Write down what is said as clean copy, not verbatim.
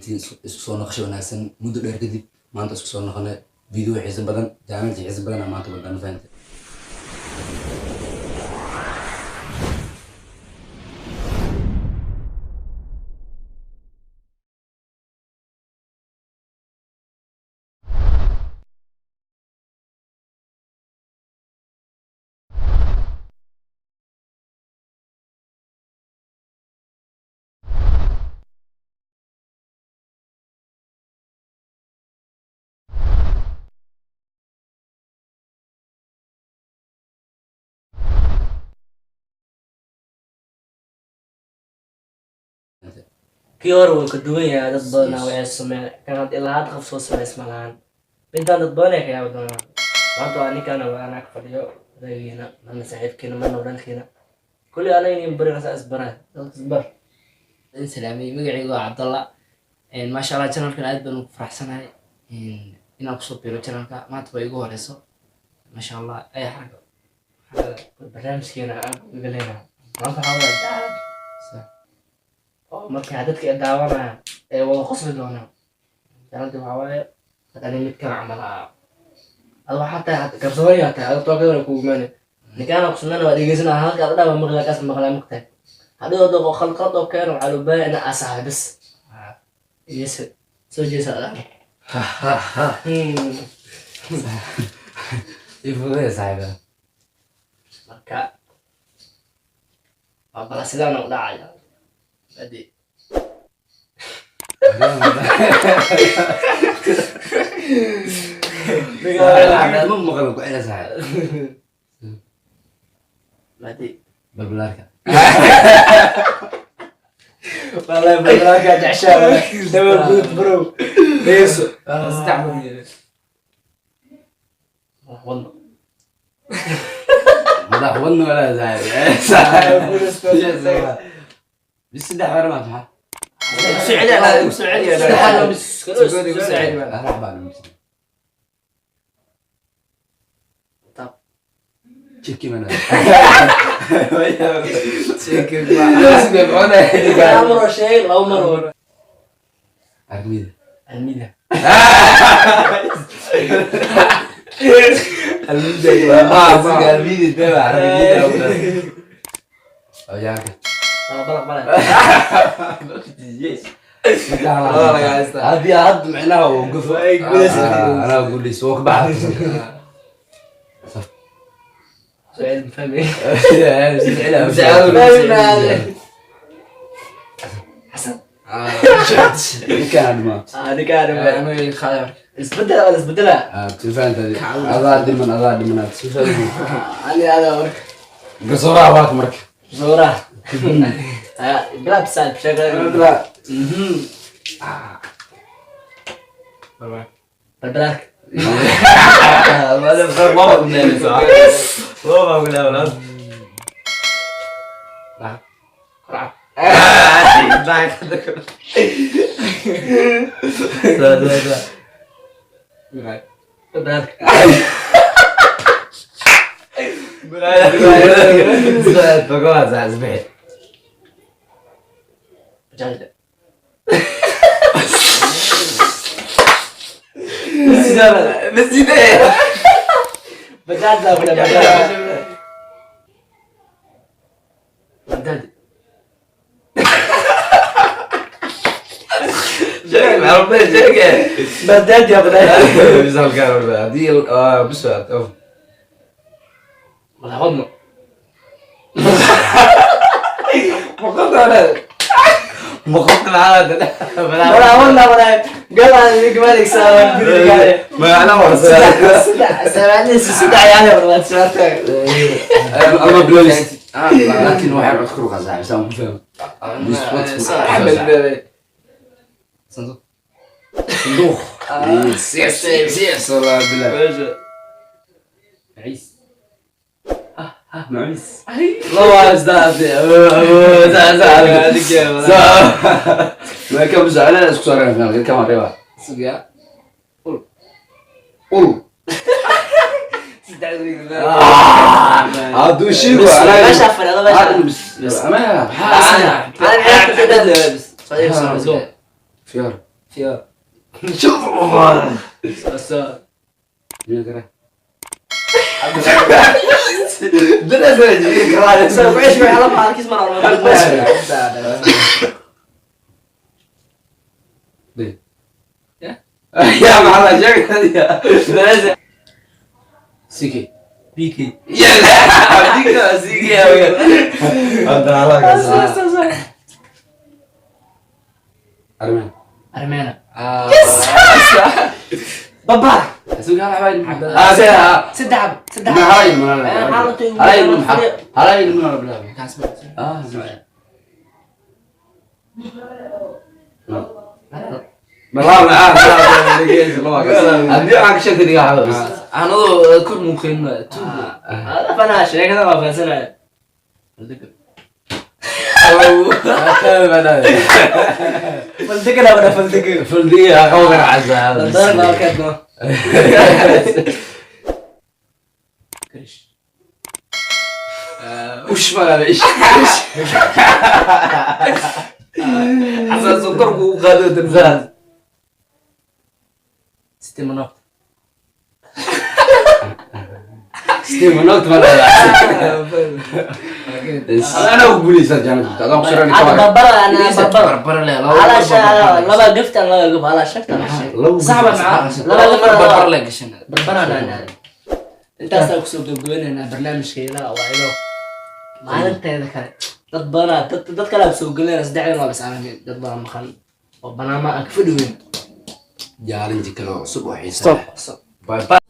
Dhammaantiin isku soo naqasho wanaagsan. Muddo dheer kadib maanta isku soo noqonay video xiiso badan, challenge xiiso badan maanta wadaan, fahantay? Kii hore wuu ka duwan yahay. Dad badanaa waxay sameeyaan kan had ilaa had qof soo samays ma lahan. Midaan dad badan ay ka yaabi doonaan. Maanta waa ninkaana, waa anaa ka fadhiyo odaygiina, marna saaxiibkiina, marna walaalkiina. Kulli anaga inin barin asaa isbaraa, dadka isbar. In salaamay, magacaygu waa Cabdalla. Maasha Allah, channelkan aad baan ugu faraxsanahay inaan kusoo biiro channelka. Maanta waa igu horeyso, maasha Allah. Ay xarga. Barnaamijkeena aan ku igaleyna maanta waxaa waaya jacayl oo marka dadka ay daawanayaan ay wada qosli doonaan. Jacaldi waxaa waaye had ani mid kan camal ah, ad waxaa tahay had garsooriyaa tahay, ada tookadana kugu imaanay, ninkaana ku sameyna, waa dhegeysanaa halka ad dhaa maqlaa, kaas maqlaa maqtahay. Hadhow hadoo khalqad oo keeno, waxaa loo baahan inaa asaxay bas. Yes, soo jeesa adaa. Ii fududee, saaxiiba. Marka waa bala sidaana u dhacaya adi. Ma maqlo, ku cela, saaxiib. Madi. Balbalaarka. Wallahi balbalka jeceshaa dawa guud, bro. Beeso. Saddex mar yeelay. Wadno. Madax wadna walaa, saaxiib. Bis, saddex hore ma maxaa? Soo celiya, soo celiya. Soo celi. Arax baan. Tab. Chicken man. Chicken. Laba mar oo sheegay, laba mar oo. Armida. Almida. Almida beba, armida. Oyaanka. Laba balaq balaq. Yes. Haddii hadda micnaha uu gafo, anaa guuleyso, waa ka baxay. Soo celi, ma fahmay. Xasan. Ninkaan dhima. Ninkaan isbedela, waa isbedela. Adaa dhiman, adaa dhiman, aad si fahantay. Ani adaa marka. Garsooraha waaka marka. Sooraha bilaab, saaxib, sheegay. Balbalaarka. Korcad. Balbalaarka. Bajaajda. Bajaajda kule, bajaaj. Bajaaj. Bajaaj ya bajaaj. Madax wadno. Madax wadno walahi. Galaan idinka maaligsaa guriga. Saddex saddex yaale warbaad saarta. Ama bilowis, laakiin waxay cod kor u qaadaa saan ku fahmo. صندوق صندوق. yes yes yes، والله بالله. معيس، ها ها، معيس. الله ما كان زعلان، isku saareen final kama reeba. Sugaa. Ul. Hadduu shiigo. Meesha fadhido, meesha. Ama Soo. fiyaar. Fiyo. Shuf. Soo. Meel kale. Soo ku ceshmi waxaa lama arkis mar walba. يا معلم شكلك Siki. BK. يا لا سيكي يا Armena. Armena. Yes. Baba. Isugu hal xabayn maxaa? Ah, sida. Saddex xabo. Saddex Ma xabo. halay ma halay ma halay ma bilaab. Kaas Ah, والله ما عارف هدي معك شكل يا حبيبي. Anadoo kor muuqeen tuug. Ada fanaa sheekada waa fahansanaya. Faldegana wada faldeg. فلدي خوف عزة. Dardar baa keedno. Krish. وش ما ايش حسن سكر وقادة تنزال. City Monopoly. Steve Noct ma انا وبوليس رجعنا هذا خسرني. Hadda barbara ana barbara. Barbara leh laba. Ala sha laba gifta laba gif ala shafta. Saxba maxaa? Laba Laba mar barbara leh gashan. Barbara ana. Intaasaan kusoo gabagabaynaynaa barnaamijkeena waa inoo maalinteeda kale dad badanaa dad kale aan soo gelinayna saddexdan waa bas aanan dad badan maqan oo banaama aan ka fadhiweyn. Challenge kale oo cusub oo xiiso Stop. leh. Bye bye.